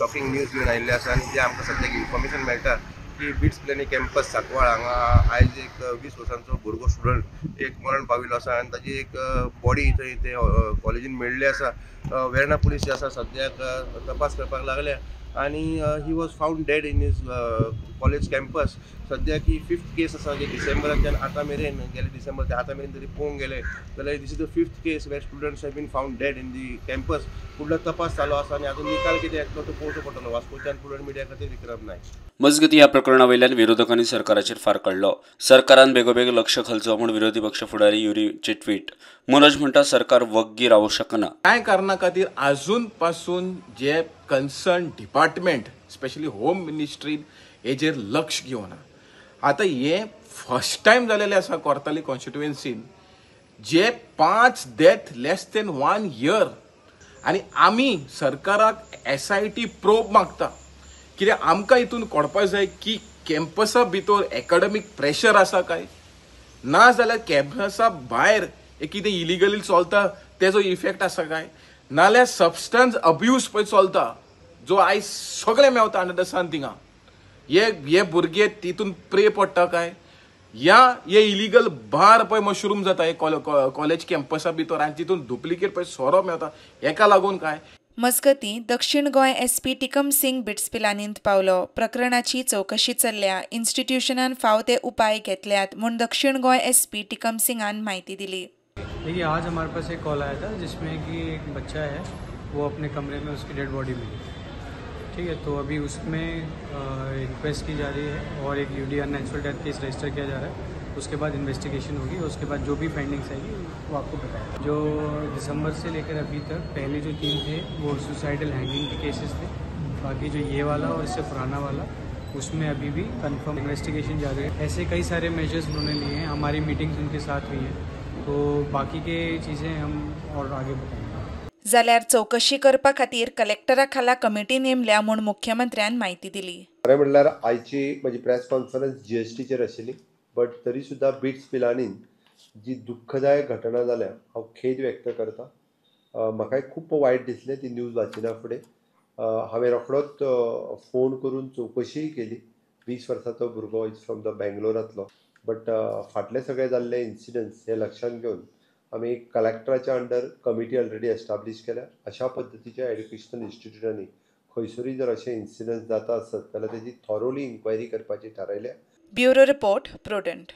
Shocking news घेवन आयिल्ले आसा आनी जे आमकां सद्याक इन्फॉर्मेशन मेळटा की बिट्स पिलानी कॅम्पस सांकवाळ हांगा आयज एक 20 वर्सांचो भुरगो स्टुडंट एक मरण पाविल्लो आसा आनी ताजी एक बॉडी थंय ते कॉलेजीन मेळिल्ली आसा. वेर्णा पुलीस जे आसा सद्याक तपास करपाक लागल्या आनी he was found dead in his college campus. सद्याक ही फिफ्थ केस आसा जी डिसेंबराच्यान आतां मेरेन, गेले डिसेंबर ते आतां मेरेन जरी पळोवंक गेले जाल्यार this is the fifth case where students have been found dead in the campus. फुडलो तपास चालू आसा आनी आजून निकाल कितें येतलो तो पळोवचो पडटलो. वास्कोच्यान प्रुडंट मिडिया खातीर विक्रम नायक. मजगतीं ह्या प्रकरणा वयल्यान विरोधकांनी सरकाराचेर फार काडलो. सरकारान बेगोबेग लक्ष घालचो म्हूण विरोधी पक्ष फुडारी युरीचे ट्वीट. मनोज म्हणटा सरकार वग्गी रावूंक शकना. कांय कारणा खातीर आजून पासून जे कन्सर्न डिपार्टमेंट स्पेशली होम मिनिस्ट्रीन हेजेर लक्ष घेवना. आतां हें फर्स्ट टायम जालेलें आसा कोर्ताली कॉन्स्टिट्युएन्सीन जे 5 डेथ लेस देन 1 इयर. आनी आमी सरकाराक SIT probe मागता कित्याक आमकां हितून कळपाक जाय की कॅम्पसा भितर एकाडेमीक प्रेशर आसा काय ना जाल्यार कॅम्पसा भायर एक कितें इलिगली चलता तेजो इफेक्ट आसा काय, नाल्यार सबस्टन्स अब्यूज पळय चलता जो आयज सगळें मेवता अंडर the सन थिंगा. हे भुरगे तितून प्रे पडटा काय, या हे इलिगल बार पळय मशरूम जाता हे कॉलेज कॅम्पसा भितर आनी तितून डुप्लिकेट पळय सोरो मेवता हेका लागून काय. मजगतीं दक्षिण Goa SP Tikam Singh bits पिलानींत पावलो. प्रकरणाची चवकशी चल्ल्या. इन्स्टिट्यूशनान फाव ते उपाय घेतल्यात म्हूण दक्षिण गोंय SP Tikam सिंगान म्हायती दिली. देखिए, आज हमारे पास एक कॉल आया था जिसमें कि एक बच्चा है वो अपने कमरे में उसकी डेड बॉडी मिली. ठीक है, तो अभी उसमें इंक्वेस्ट की जा रही है और एक UD unnatural death case register किया जा रहा है. उसके बाद इन्वेस्टिगेशन होगी, उसके बाद जो भी फाइंडिंग्स आएगी वो आपको बताएगा. जो दिसंबर से लेकर अभी तक पहले जो 3 थे वो सुसाइडल हैंगिंग के केसेस थे. बाकी जो ये वाला और इससे पुराना वाला उसमें अभी भी कंफर्म इन्वेस्टिगेशन जारी है. ऐसे कई सारे मेजर्स उन्होंने लिए हैं, हमारी मीटिंग्स उनके साथ हुई हैं, तो बाकी के चीज़ें हम और आगे बताएंगे. जाल्यार चवकशी करपा खातीर कलेक्टरा खाला कमिटी नेमल्या म्हूण मुख्यमंत्र्यान म्हायती दिली. खरें म्हणल्यार आयची म्हजी प्रेस कॉन्फरन्स GSTचेर आशिल्ली, बट तरी सुद्दां बिट्स पिलानीन जी दुख्खदायक घटना जाल्या हांव खेद व्यक्त करता. म्हाकाय खूब वायट दिसलें ती न्यूज वाचिना फुडें. हांवें रोखडोच फोन करून चवकशीय केली. 20 वर्सांचो भुरगो is from the बेंगलोरांतलो, बट फाटले सगळे जाल्ले इन्सिडंट्स हे लक्षांत घेवन आमी कलेक्टराच्या अंडर कमिटी ऑलरेडी एस्टाब्लीश केल्या. अशा पद्दतीच्या एड्युकेशनल इन्स्टिट्यूटांनी खंयसरूय जर अशे इन्सिडंट्स जाता आसत जाल्यार तेजी थॉरोली इन्क्वायरी करपाची थारायल्या. Bureau report, Prudent.